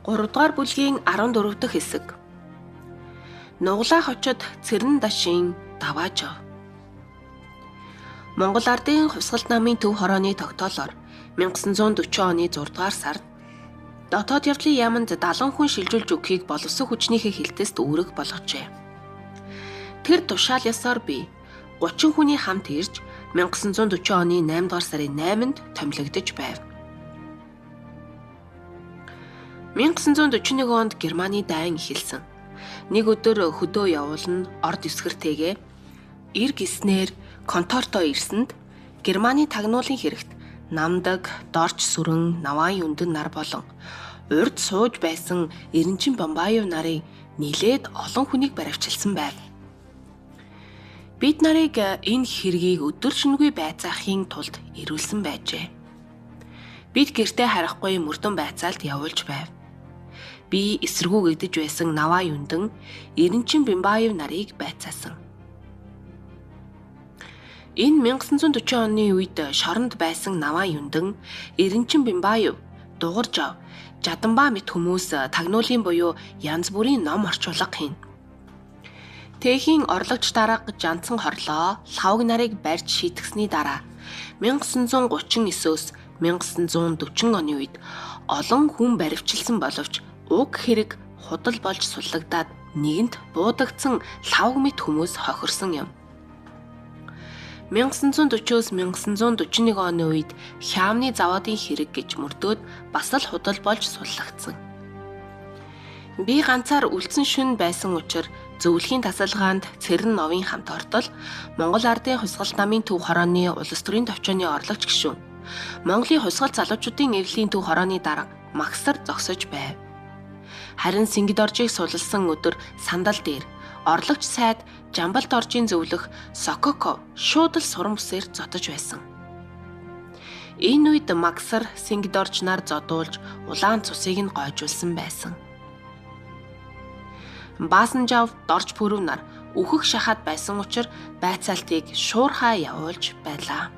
3 дугаар бүлгийн 14 дахь хэсэг. Нуглаа хочид Цэрэн дашийн даваажав. Монгол ардын хувьсгалт намын төв хорооны тогтоолоор 1940 оны 6 дугаар сард дотоод явдлын яаманд 70 хүн шилжүүлж өгөхийг боловсон хүчнийхээ хилтэст үүрэг болгожээ. Тэр тушаал ёсоор би 30 хүний хамт ирж 1940 оны 8 дугаар сарын 8-нд томилогдож байв. 1941 онд Германы дайн эхэлсэн. Нэг өдөр хөдөө явуулна орд дэвсгэртэйгээ эр гиснээр конторто ирсэнд Германы тагнуулын хэрэгт Намдаг, Дорч сүрэн, Наваан юндэн нар болон урд сууж байсан Эренчин Бамбаев нарын нилээд олон хүнийг баривчилсан байв. Бид нарыг энэ хэргийг өдөр шөнөгүй байцаахын тулд ирүүлсэн байжээ. Бид гэртээ харахгүй мөрдөн байцаалт явуулж байв. Би эсэргүүгэгдэж байсан Наваа юндэн Эренчин Бямбаев нарыг байцаасан. Энэ 1940 оны үед шоронд байсан Наваа юндэн Эренчин Бямбаев, Дугаржав, Жаданбаа мэт хүмүүс тагнуулын буюу янз бүрийн ном орчуулга хийнэ. Тэхийн орлогч дарга Жанцан хорлоо лхавг нарыг барьж шийтгсэний дараа 1939-өөс 1940 оны үед олон хүн баривчилсан боловч уг хэрэг худал болж суллагдаад нэгэнт буудагдсан лхавг мэт хүмүүс хохирсон юм. 1940-оос 1941 оны үед Хяамны завоодын хэрэг гэж мөрдөөд бас л худал болж суллагдсан. Би ганцаар үлдсэн шөнө байсан учир зөвлөхийн тасалгаанд Цэрэн новын хамт ортол Монгол ардын хувьсгалт намын төв хорооны улс төрийн товчооны орлогч гишүүн Монголын хувьсгал залуучуудын эвлэлийн төв хорооны дарга Магсар зогсож байв. Харин Сингидоржийг сулалсан өдөр сандал дээр орлогч сайд Жамбал доржийн зөвлөх Сококо шууд л суран бүсээр зодож байсан. Энэ үед Магсар Сингидорж нар зодуулж улаан цусыг нь гойжуулсан байсан. Баасанжав Дорж пүрэв нар үхэх шахаад байсан учир байцаалтыг шуурхай явуулж байлаа.